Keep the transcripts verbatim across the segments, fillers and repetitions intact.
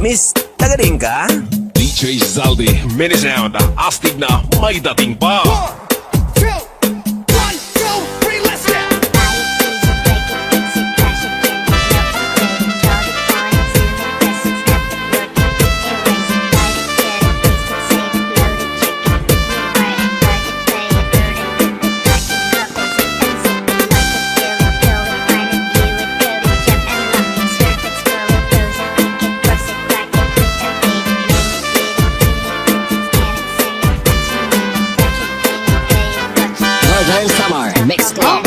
Miss, taga diin ka? D J Zaldi, Mini Sound, astig na, may dating pa. One, two, one, two, three, let's go! Northern Samar Mix Club.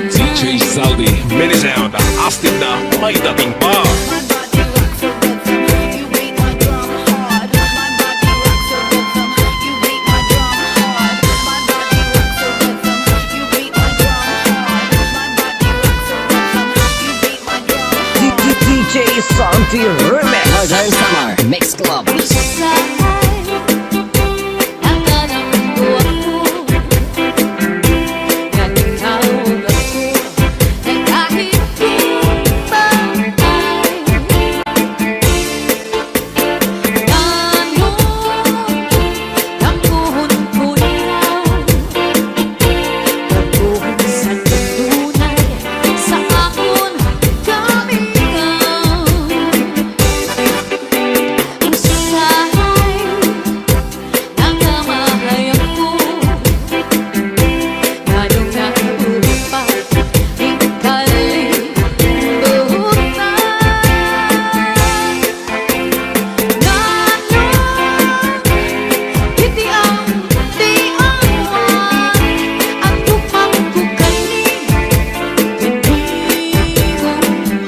D J Zaldi, Mini Sound, astig na, may dating pa. D J Santi Remix. Northern Samar Mix Club.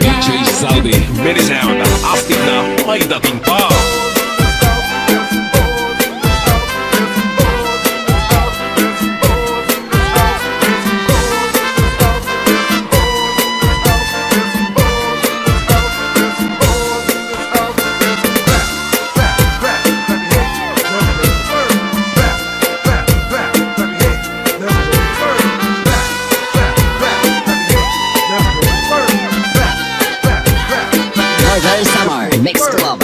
D J Zaldi, Mini Sound, astig na, may dating pa. Northern Samar Mix Club.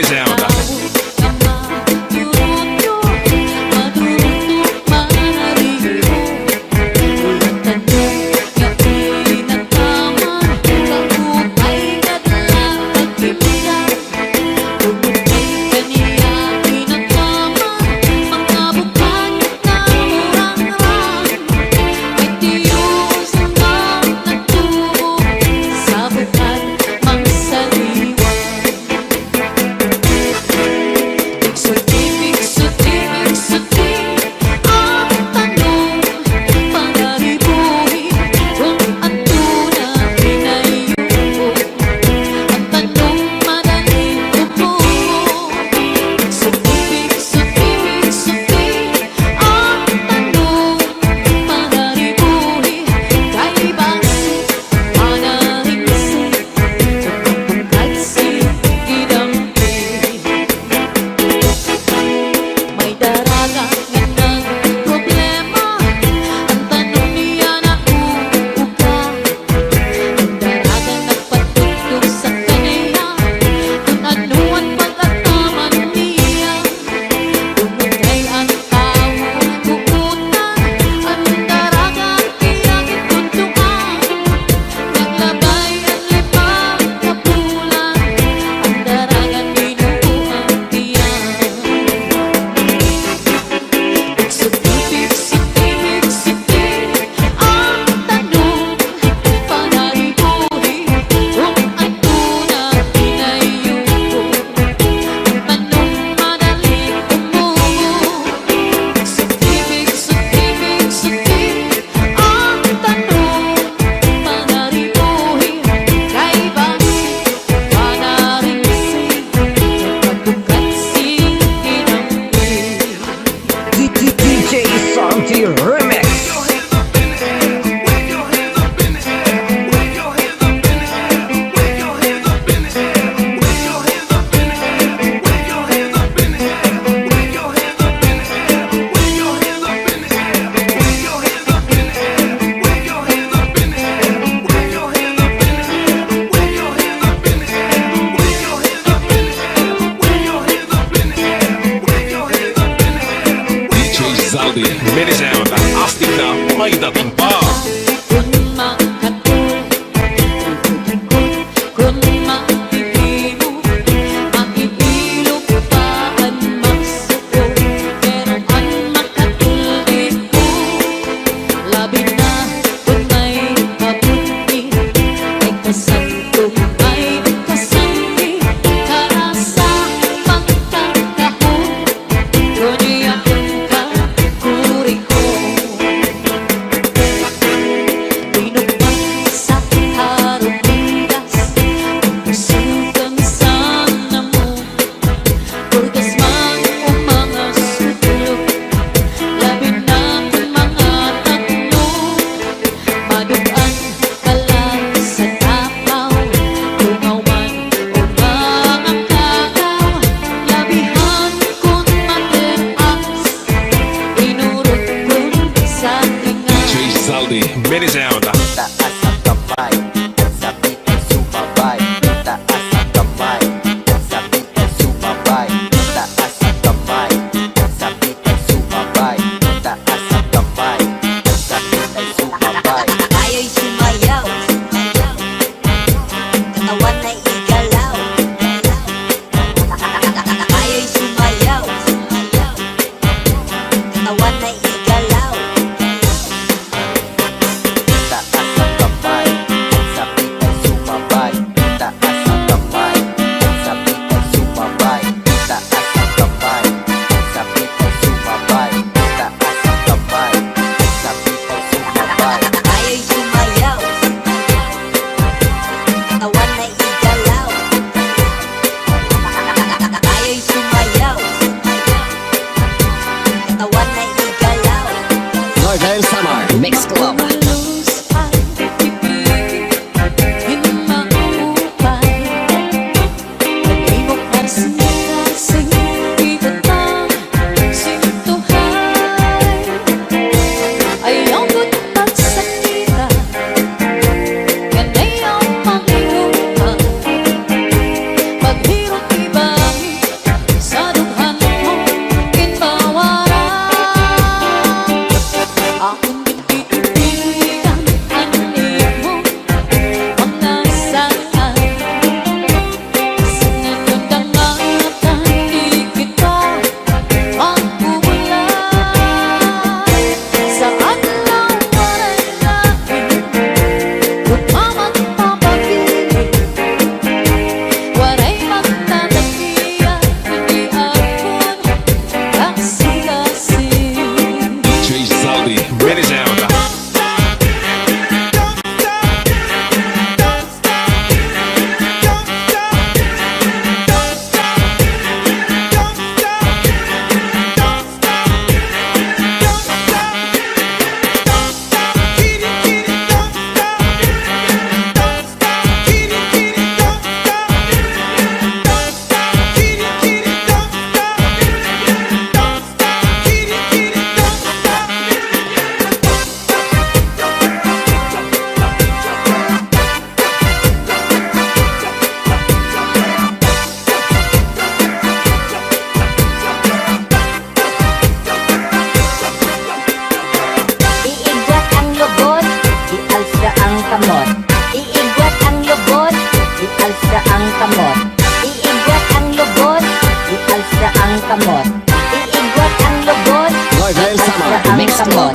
Sound. D J Santi Remix. D J Zaldi, Mini Sound, astig na, may dating pa. Iigwat ang lubot. Live and summer. Mix club.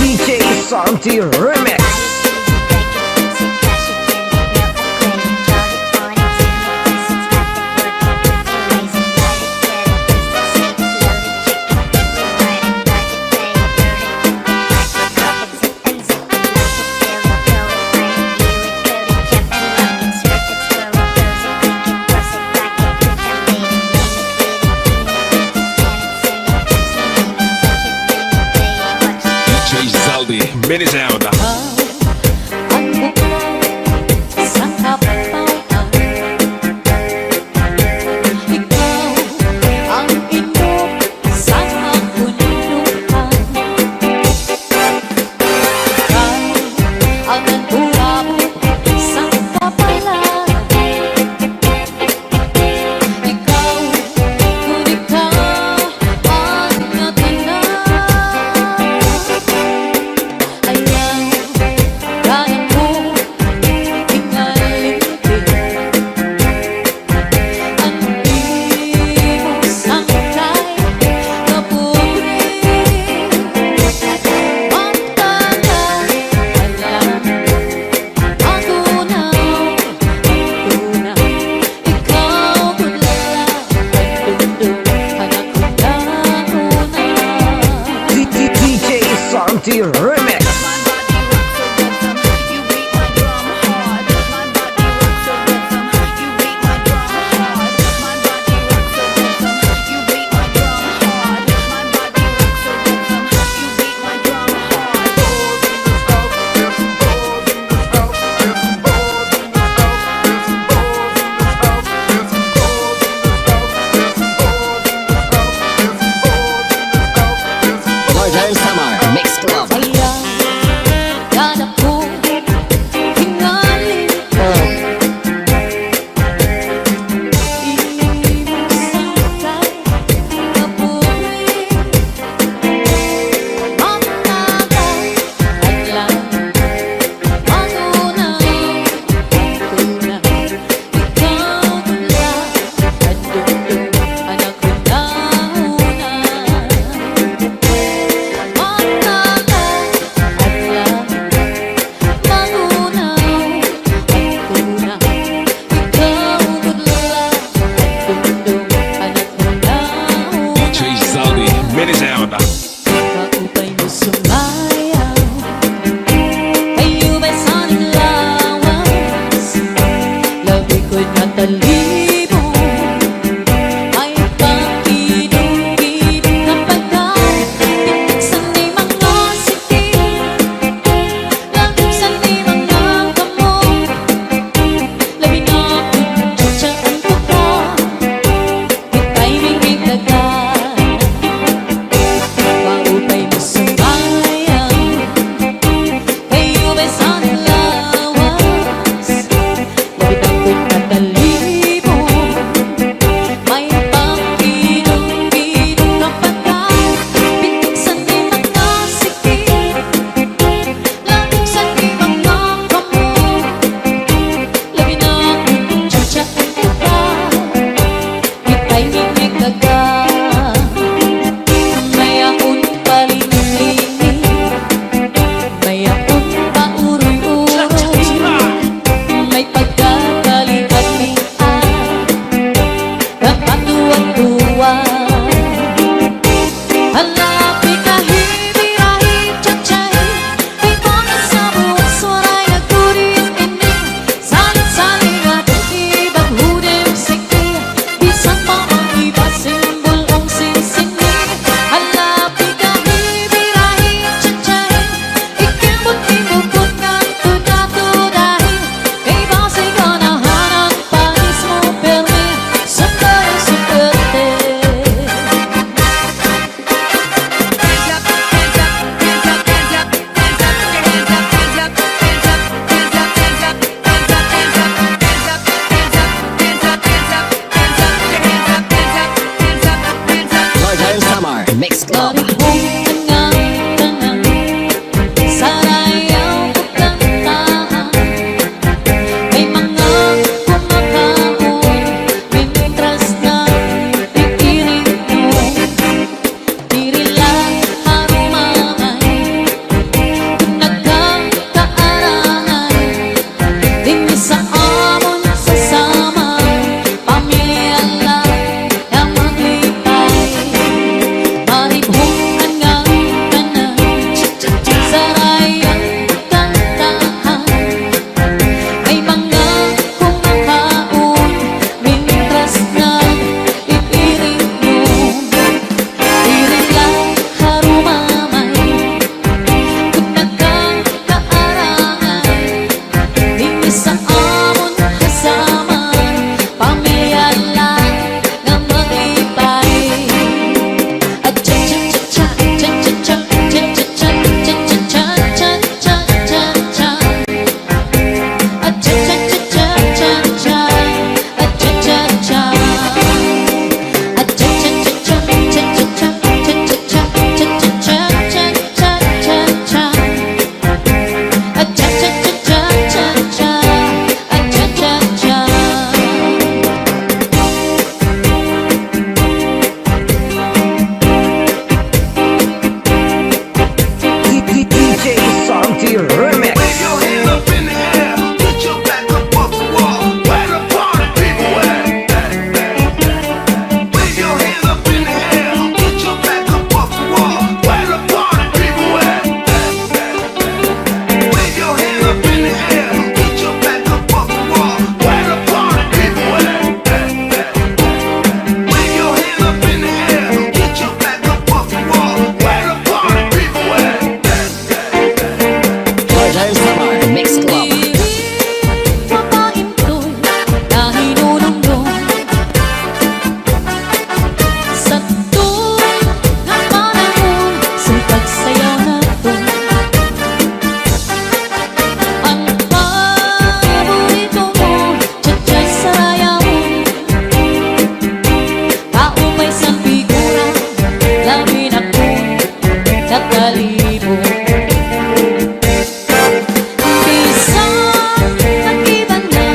D J Santi Remix. D J Zaldi, Mini Sound. D J Santi Remix. Northern Samar Mix Club. D J Zaldi, Mini Sound. Club. Maribong an ngatanan, sarayaw pagkantahan. May mga kumakaon, mintras nag-iinom. Diri la harumamay, kun nagkakaarangay. Dinhi sa amon sasama, pamilya la nga maglipay. Maribong an ngatanan, sarayaw kantahan. May mga kumakaon, mintras nag-iinom. Diri la harumamay, kun nagkakaarangay. Dinhi sa amon sasama, pamilya la nga maglipay. Acha, cha, cha, cha. D J Santi Remix. Wave your hand up in the air, put your back up off the wall. Where the party people at? Wave your hand up in the air, put your back up off the wall. Where the party people at? Wave your hand up in the air, put your back up off the wall. Where the party people at? Wave your hand up in the air, put your back up off the wall. Where the party people at? Mix Club. Diri mapaintoy, nahinunumdom. Sadto nga panahon, sa pagsayaw naton. An paborito mo, cha-cha sarayawon. Kaupay san figura, labi na kon nakalibot. Bisan nag-iba na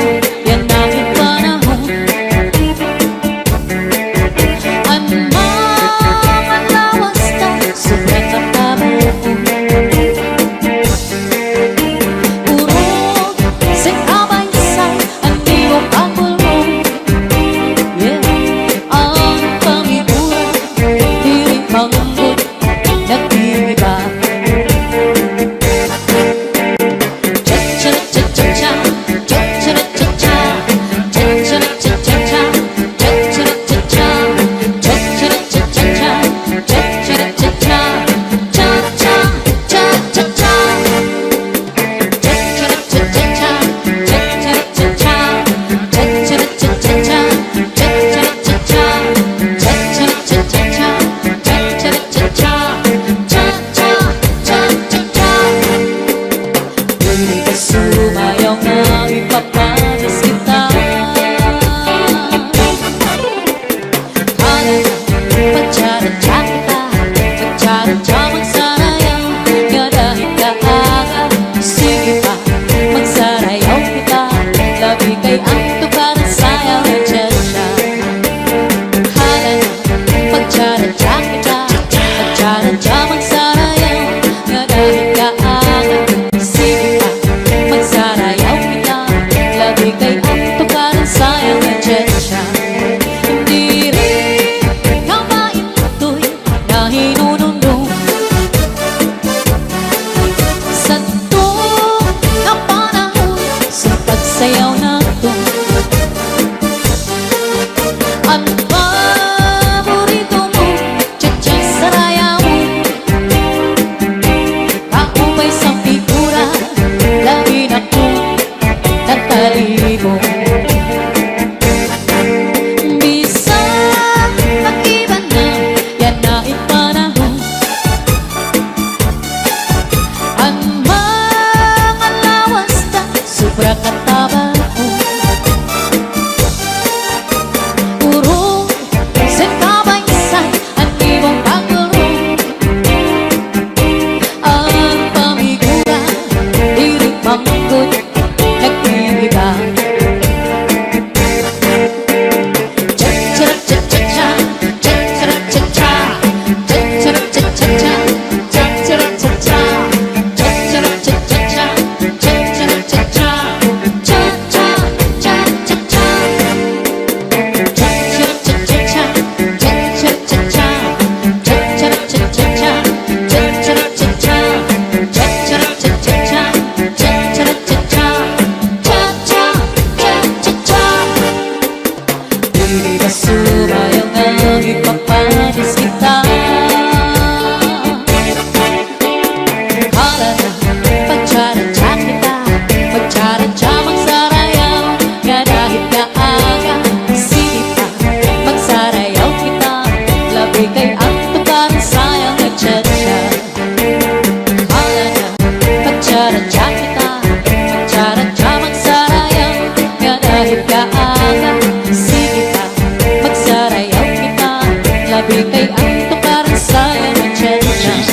yana hin panahon, an mga lawas ta sobra katabuon. Puro sa kabaysay an imo pagpulmon. Yeah. An pamigura, diri manggod nag-iiba. Cha-cha-cha-cha-cha, cha-cha-cha-cha, cha-cha-cha-cha, cha-cha-cha-cha, cha-cha-cha-cha, cha-cha-cha-cha, cha-cha-cha-cha. Diri ka sumayaw nga ipapanis kita. Hala na, pagcharatsa kita, pagcharatsa magsarayaw, ngada hin kaaga, sige pa, magsarayaw kita, labi kay an tukaran sayaw nga cha-cha. Hala na, pagcharatsa kita, pagcharatsa magsarayaw, ngada hin kaaga, sige pa, magsarayaw kita, labi kay an tukaran sayaw nga cha-cha. Diri ka maintoy, nahinunumdom. Sadto nga panahon, sa pagsayaw naton. An paborito mo, cha-cha sarayawon.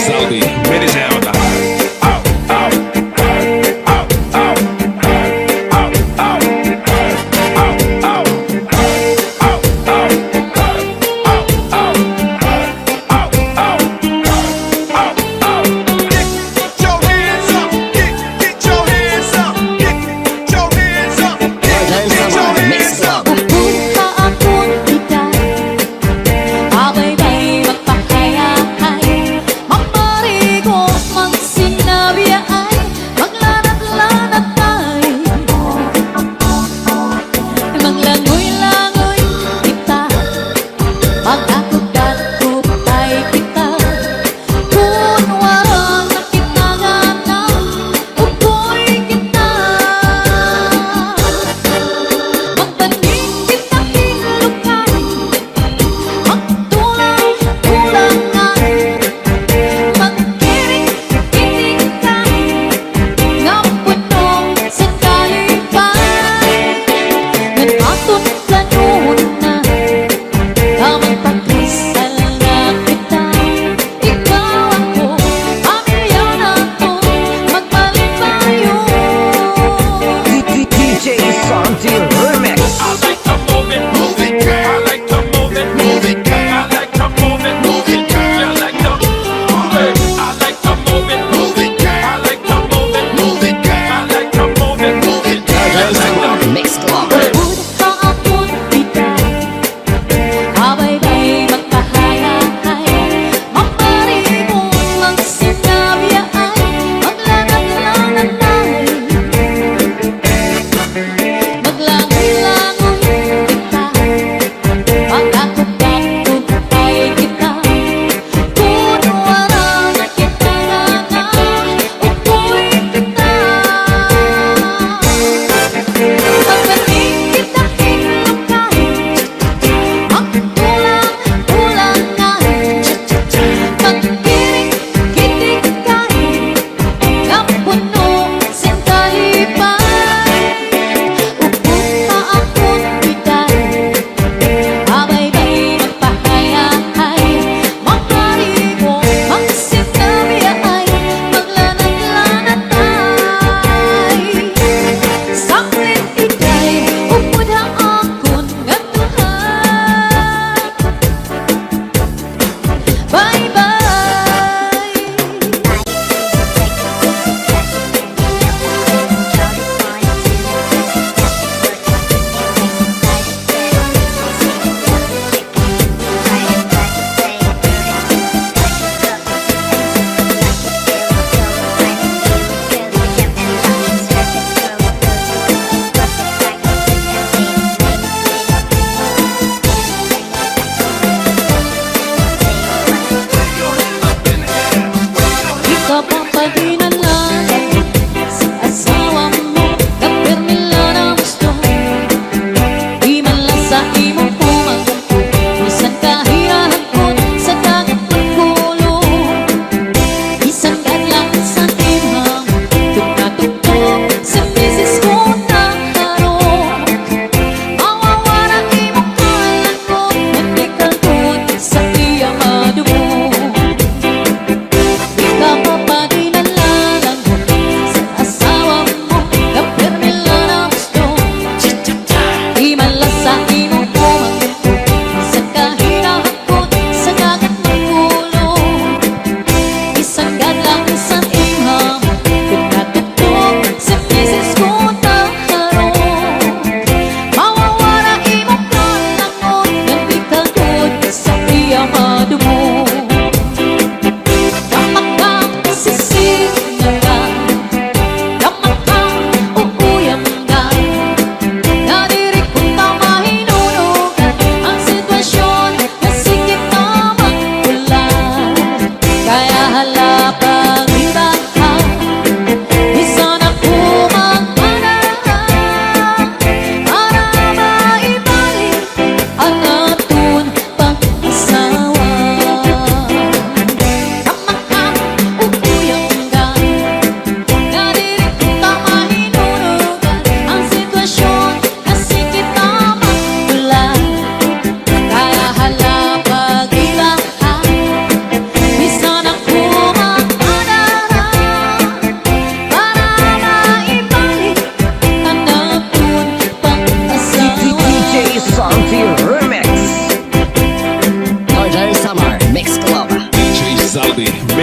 Salty, ready now. Buka akon edad, abaybay magpahayahay, mamari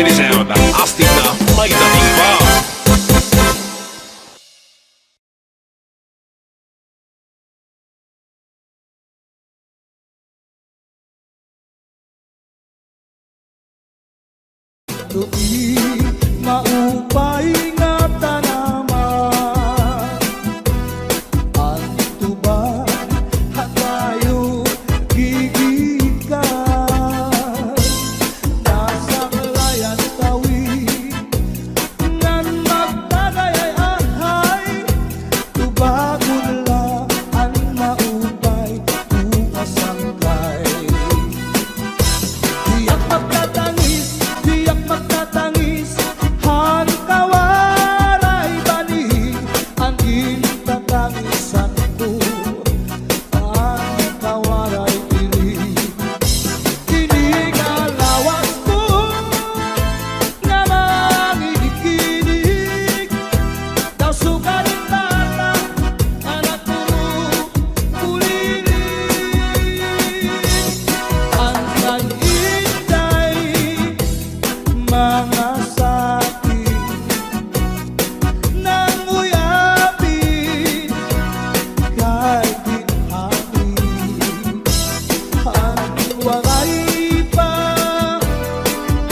Ini sa astig na may dating pa. Tupi maupay nga tanaman, an tuba ha kayo gigikan. Nasaklay an tawi ngan magtagay ay ahay, tubagon la an maupay nga sangkay. Diak magtatangis, diak magtatangis, han kawaray bani, an gintatangisan ko, an kawaray diri. Ini nga lawas ko nga manginig-inig, daw sukat bata, anak ko, ulilig. An kay Inday, mga sakin, nanguyapin kay ginhangin. An waray pa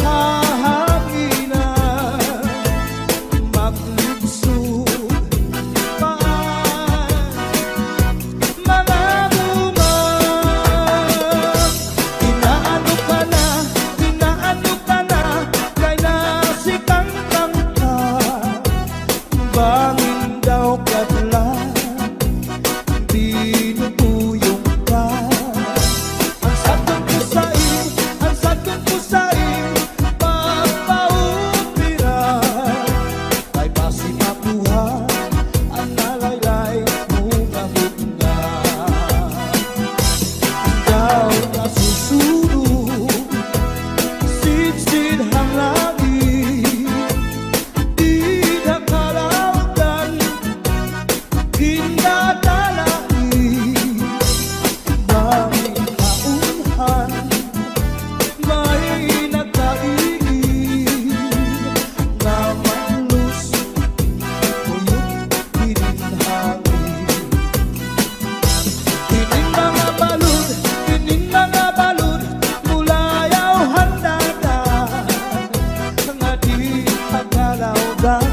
hahanginan, maglibsod pa an mga bunga. Inaano ka na, inaano ka na, kay nasikangkang ka. Bangin daw kadlan, binubuyong ka. An sadton ko sa im, an sadton ko sa im pagpaupira, kay basi makuha an nalaylay mo nga butnga. Daw nasusunog, sidsid han langit, dida kalawgan, gindatalait, bangin kaunhan, may nagkaigid nga maluskuyot hinin hangin. Inin mga balod, inin mga balod, mulayaw han dagat, nga dida kalawgan,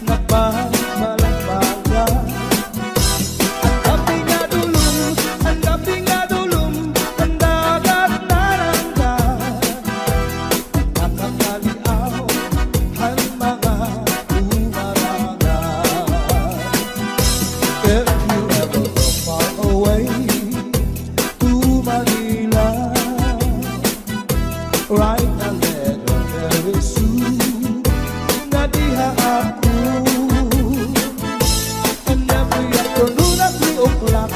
nagbabalambagan. An daping nga dulom, an daping nga dulom, an dagat narangga. Nakakaliaw han mga umaranga. If you ever go far away to Manila, write a letter very soon nga diha ako. And every afternoon at three o'clock,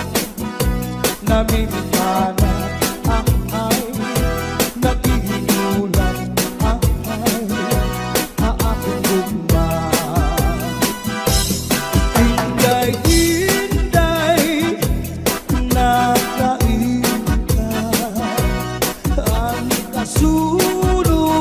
namimintana, ahay, naghihinulat, ahay, ha akon gugma. Inday, Inday, nakain ka, an kasunog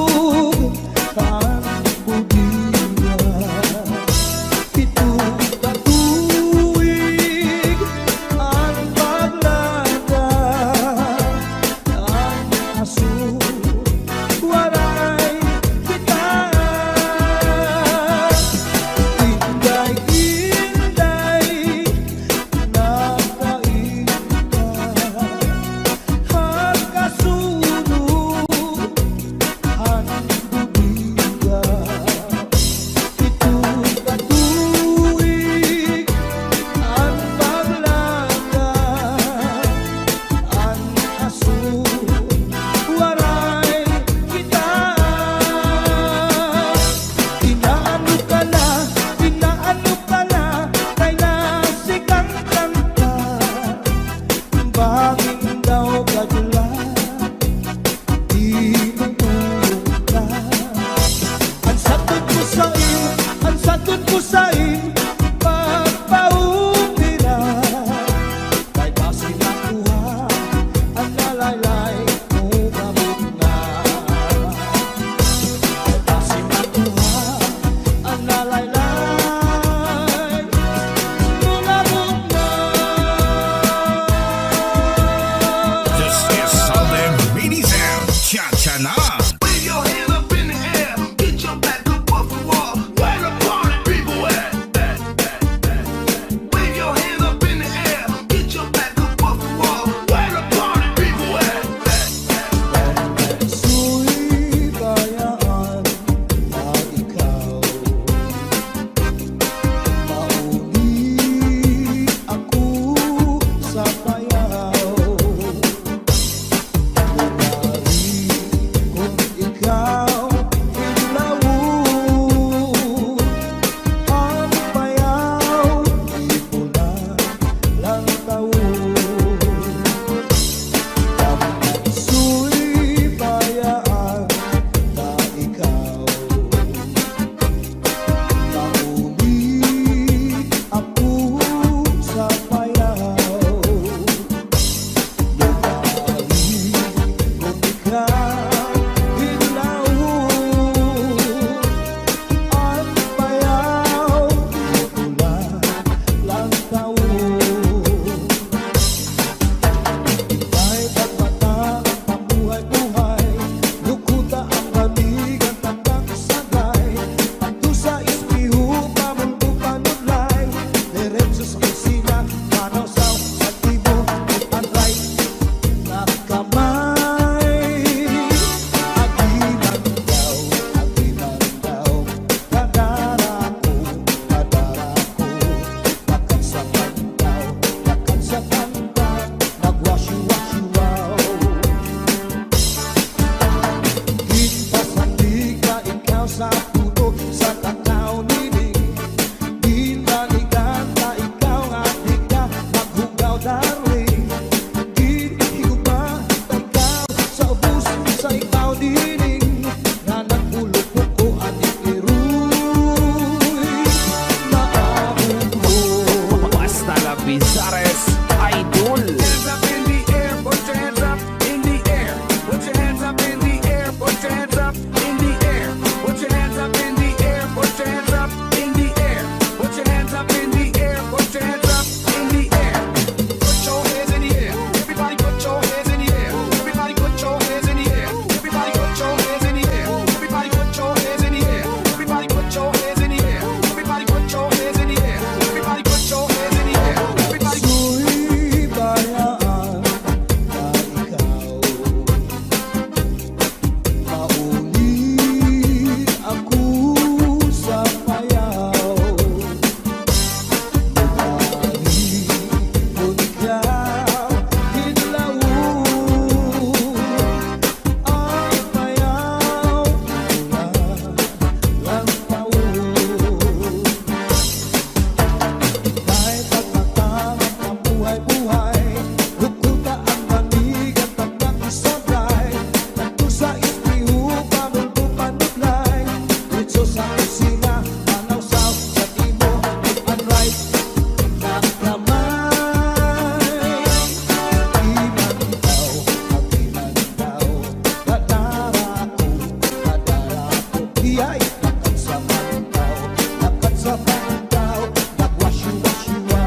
Ay, nagkatsa man daw, nagkatsa man daw, nagwasyo-wasyo.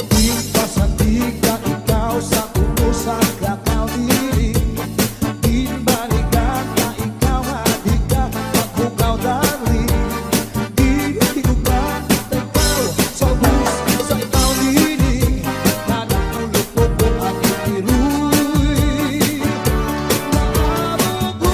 Di pasandiga ikaw sa ulo sa lakaw diri. Di balikan ka ikaw nga di ka maghugaw, darling. Di, di ko ba ikaw sa bus sa ikaw diri. Nagkulupok ko ang itiruy. Naarog ko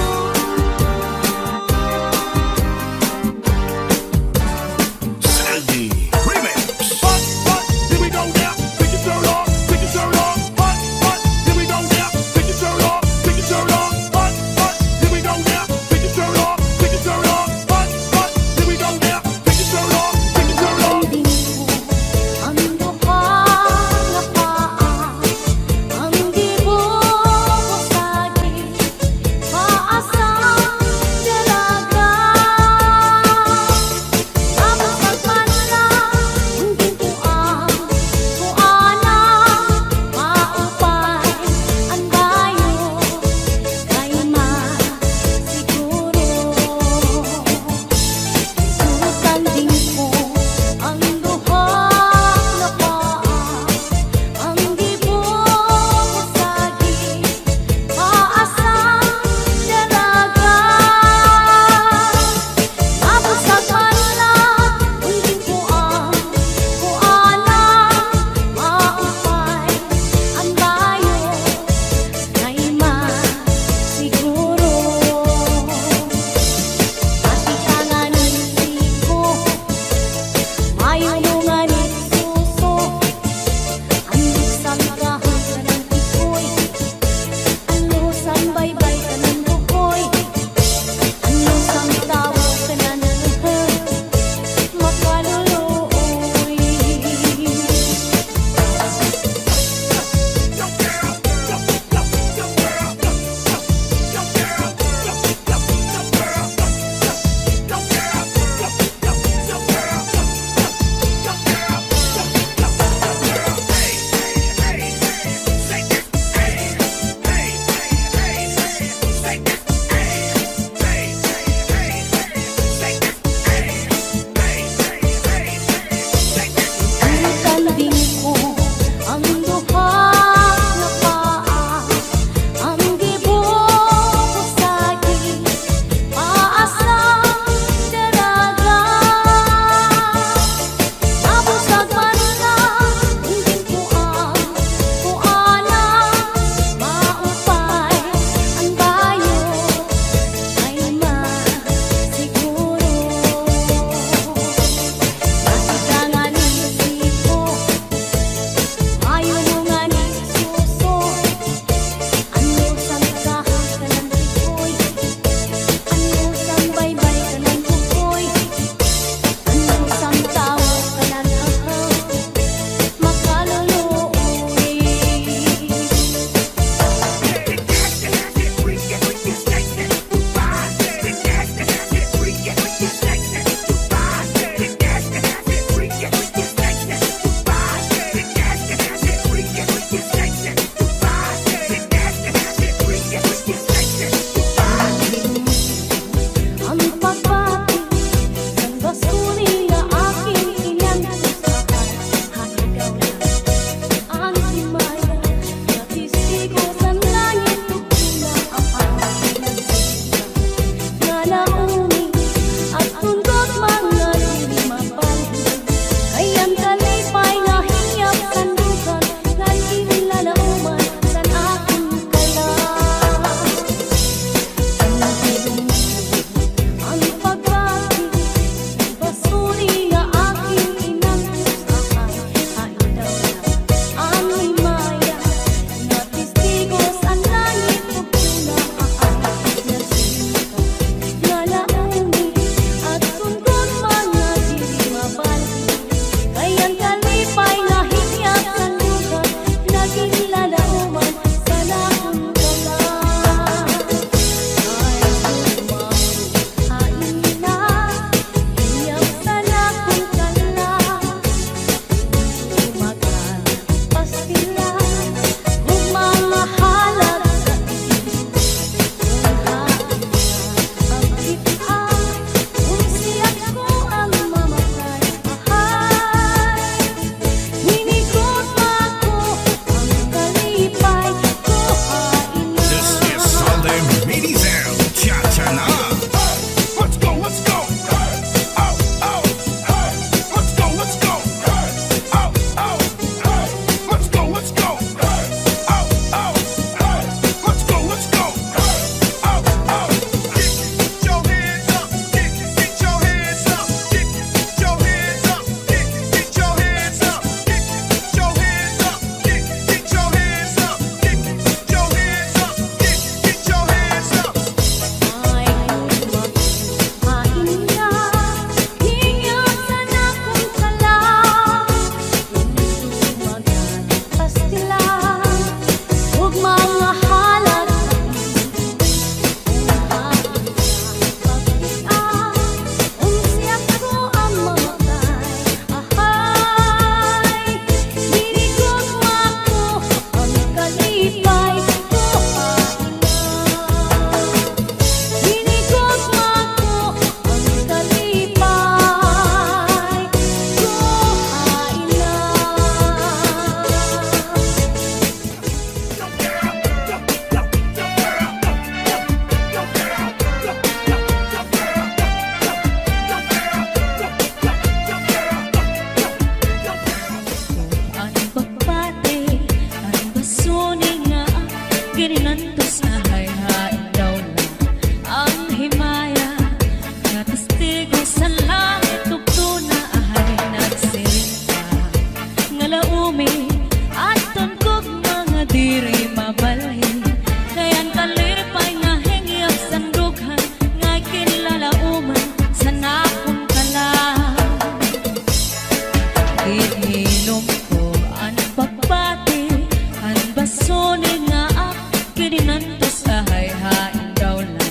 Ahay, hain daw la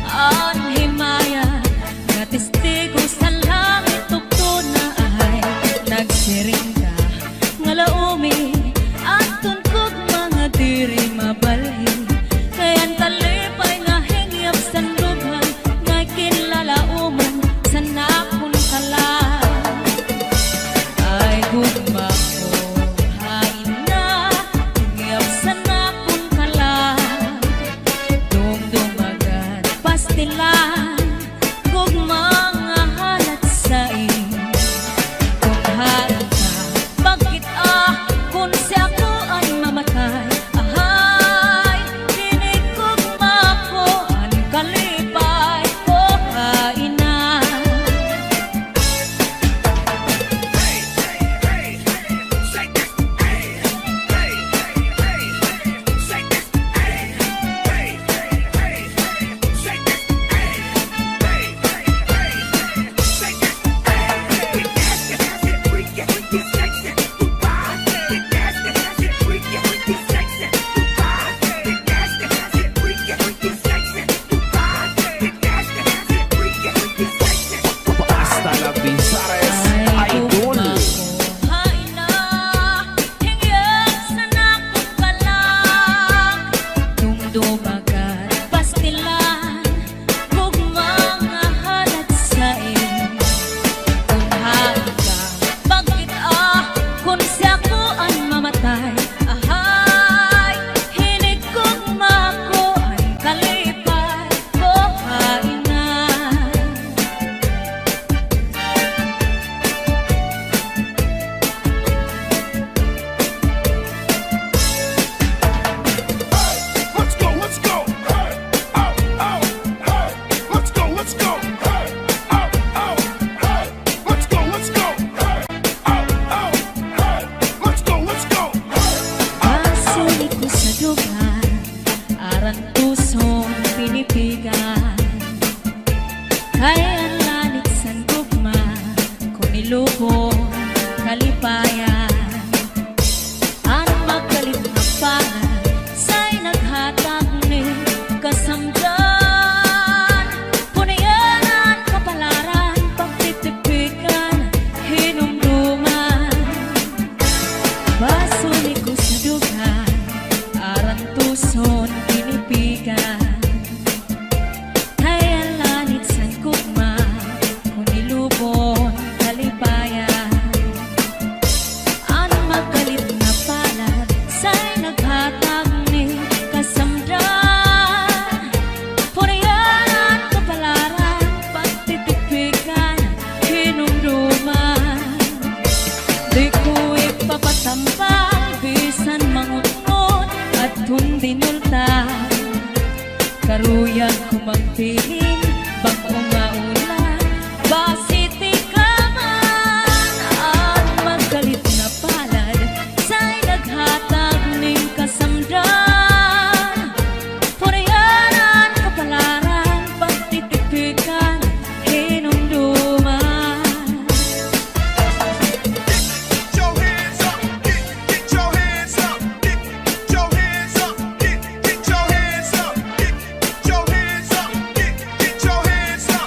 an himaya nga testigo sa langit ug tuna, ahay, nagsiring ka nga laomi adton kugma nga diri mabalhin, kay an kalipay nga hingyap san dughan nga kinlalaomon san akon kalag. Ay, gugma ko, hain na, hingyap san akon kalag. Dumduma gad pastilan, gugma nga halat sa imo. Kon hain ka, bakit, ah, kon si ako an mamatay? Ahay, hini gugma ko an kalipay ko, hain na. Basta la Visayas Idol. Ay, gugma ko, hain na, hingyap san akon kalag. Dumduma gad pastilan, gugma nga halat sa imo. Kon hain ka, bakit, ah, kon si ako an mamatay? Ahay, hini gugma ko an kalipay ko, hain na. Let's go, let's go. Hey, oh, oh, hey. Let's go, let's go. Hey, oh, oh, hey. Let's go, let's go. Hey, oh, oh, hey. Let's go, let's go. Hey, oh, oh. Basuli ko sa dughan, arantuson, pinipigan. Kay an lanit san gugma, kon ilubong kalipayan. An magkalit nga palad, say naghatag ni kasamdan. Kon iyan an kapalaran, pagtitipikan, hinumduman. Basuli ko sa dughan, arantuson, pinipigan. Kay an lanit san gugma, kon ilubong kalipayan. An magkalit nga palad, say naghatag ni kasamdan. Kon iyan an kapalaran, pagtitipikan, hinumduman. Di ko ipapatambal, bisan mangunot, adton dinulta. Karuyag ko magbilin, bag-o nga ulan, basi tikaman. An magkalit nga palad, say naghatag nin kasamdan. Purihan an kapalaran, pagtitipikan, hinumduman. Get your hands up, get, get your hands up, get, get your hands up, get, get your hands up, get, get your hands up.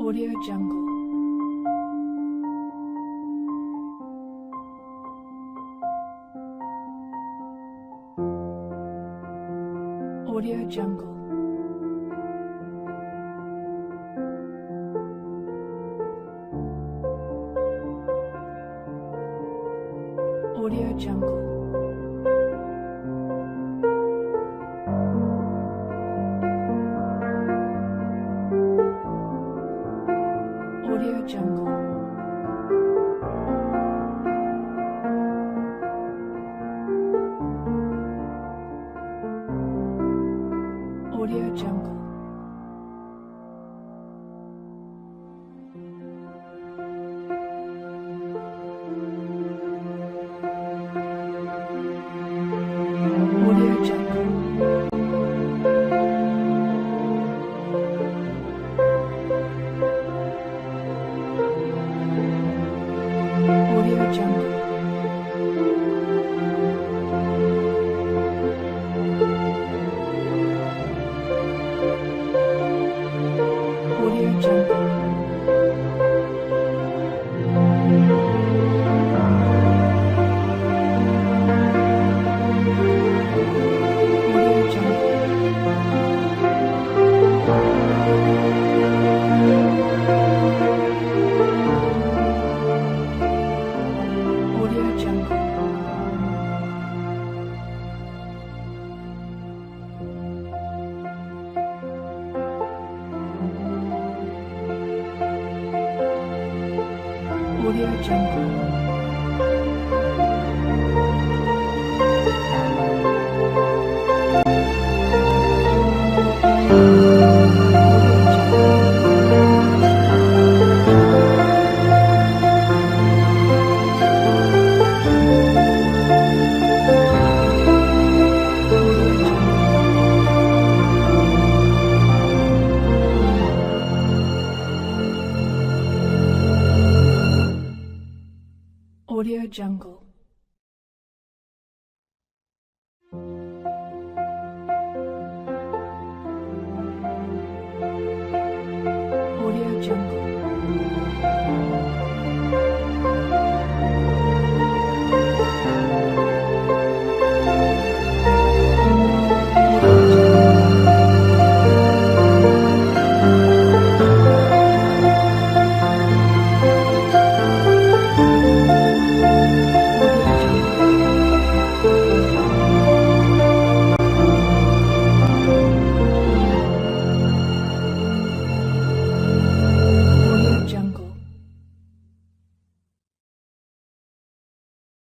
Audio Jungle. Audio Jungle. Audio Jungle. Audio Jungle. Audio Jungle. Audio Jungle. Audio Jungle. Audio Jungle. Audio Jungle. Audio Jungle. Audio Jungle. Audio Jungle. Audio Jungle.